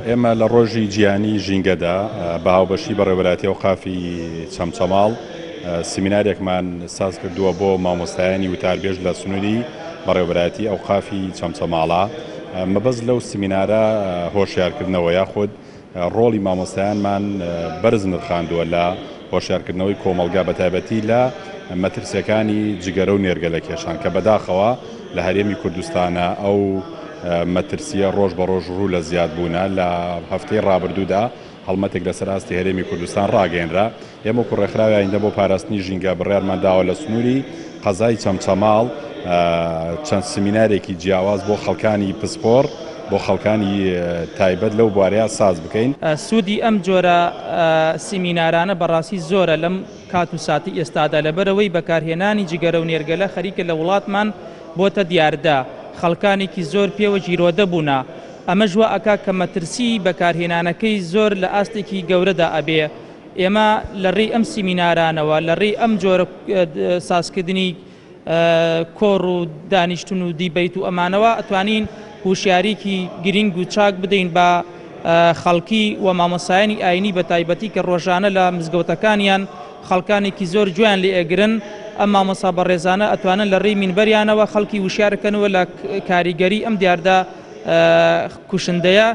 ئێمە لە ڕۆژی جیهانی ژینگەدا بە هاوبەشی بەڕێوەبەرایەتی ئەوقافی چەمچەماڵ سیمینارێکمان ساز کردووە بۆ مامۆستایانی وتاربێژ لە سنووری بەڕێوەبەرایەتی ئەوقافی چەمچەماڵە. مەبەست لەو سیمینارە هۆشیارکردنەوە یاخود ڕۆڵی مامۆستایانمان بەرز نرخاندووە لە هۆشیارکردنەوەی کۆمەڵگا بەتایبەتی لە مەترسیەکانی جگەرە و نێرگەلە کێشان کە بەداخەوە لە هەرێمی کوردستانە ئەو مەترسیە ڕۆژ بە ڕۆژ ڕوو لە زیادبوونە. لە هەفتەی ڕابردوودا هەڵمەتێک لەسەر ئاستی هەرێمی کوردستان ڕاگەیەنرا. ئێمە وەکو ڕێکخراوی ئایندە بۆ پاراستنی ژینگە بڕیارمان داوە لە سنووری قەزای چەمچەماڵ چەند سمینارێکی جیاواز بۆ خەڵکانی پسپۆڕ، بۆ خەڵکانی تایبەت لەو بوارەیا ساز بکەین. سوودی ئەم جۆرە سیمینارانە بەڕاستی زۆرە لەم کات و ساتی ئێستادا، لەبەرئەوەی بەکارهێنانی جگەرە و نێرگەلە خەریکە لە وڵاتمان بۆتە دیاردە، خەڵکانێکی زۆر پێوە گیرۆدە بوونە، ئەمەش وا ئەکا کە مەترسیی بەکارهێنانەکەی زۆر لە ئاستێکی گەورەدا ئەبێ. ئێمە لە رێی ئەم سیمینارانەوە، لە رێی ئەم جۆرە سازکردنی کۆڕ و دانیشتن و دیبەیت و ئەمانەوە ئەتوانین هوشیاریکی گرینگ و چاک بدەین بە خەڵکی و مامۆستایانی ئاینی بە تایبەتی کە ڕۆژانە لە مزگەوتەکانیان خەڵکانێکی زۆر گوێیان لێ ئەگرن ئەم مامۆستا بەڕێزانە ئەتوانن لە ڕێی مینبەریانەوە خەڵکی وشیار کەنەوە لە کاریگەری ئەم دیاردە کوشندەیە.